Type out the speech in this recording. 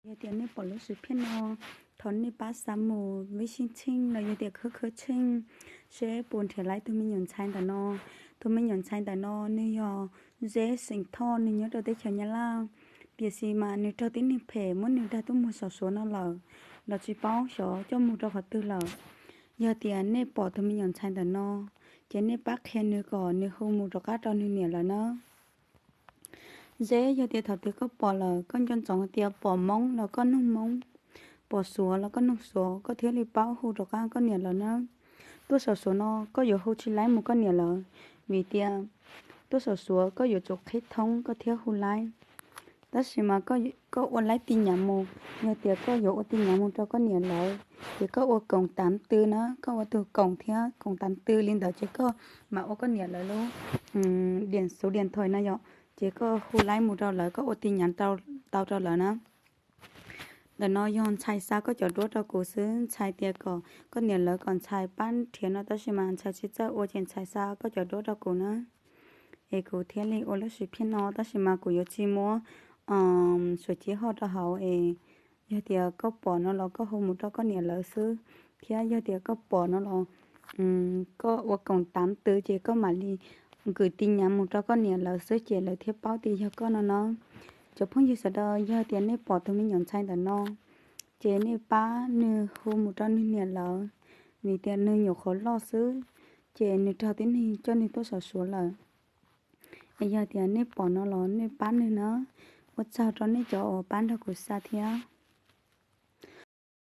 Yog tias nej pom lub swm phiaj no, thov nej pab xa mus vib sib tsheej los yog tias khawb khawb tsheej seb puas nrhiav laib tus me nyuam ntxhais ntawm no. Tus me nyuam ntxhais ntawm no nws yog Zeb xeem Thoj, nws nyob rau teb chaws Nyab Laj, tiam sis mas nws raug tib neeg phem muab nws dag tuaj mus saum Suav no lawm, los tsis paub xyov coj mus rau qhov twg lawm. Yog tias nej pom tus me nyuam ntxhais ntawm no, ces nej pab qhia nws kom nws hu mus rov qab rau nws niam lawv na. Zeb, yog tias thaum twg koj pom lawm, koj nco ntsoov tias pom Hmoob los koj nug Hmoob, pom Suav los koj nug Suav, koj thiaj li paub hu rov qab koj niam lawv na. Tuaj saum Suav no koj yuav hu tsis laib mus koj niam lawv, vim tias tuaj saum Suav koj yuav tsum qhib thoob koj thiaj hu laib. Tab sis mas koj ua laib ti nyav mus, yog tias koj yuav ua ti nyav mus rau koj niam lawv, ces koj ua koom tav tw na, koj ua tus koom thiab koom tav tw li ntawd ces koj mam ua koj niam lawv lub diam xuv diam thoim na yom, ces koj hu laib mus rau lawv, koj ua ti nyav tau rau lawv na. Ntawm no yog ntxhais xa koj cov duab rau kuv xwb, ntxhais tias kom koj niam lawv kom ntxhais pab nrhiav no, tab sis mas ntxhais tsis txawj ua ces ntxhais xa koj cov duab rau kuv na, es kuv thiaj li ua lub swm phiaj no, tab sis mas kuv yuav tsis muab suav cib hoj rau hauv es yog tias koj pom no los koj hu mus rau koj niam lawv xwb, thiab yog tias koj pom no los koj ua koom tav tw ces koj mam li kwv ti nyav mus rau koj niam lawv xwb ces lawv thiaj paub tias yog koj no no. Cov phooj ywg sawv daws, yog tias nej pom tus me nyuam ntxhais ntawm no, ces nej pab nws hu mus rau nws niam lawv, vim tias nws nyuam qhuav loj xwb, ces nws raug tib neeg coj nws tuaj saum Suav lawm. Es yog tias nej pom no los nej pab nws na. Ua tsaug rau nej cov uas pab nrog kuv xa thiab.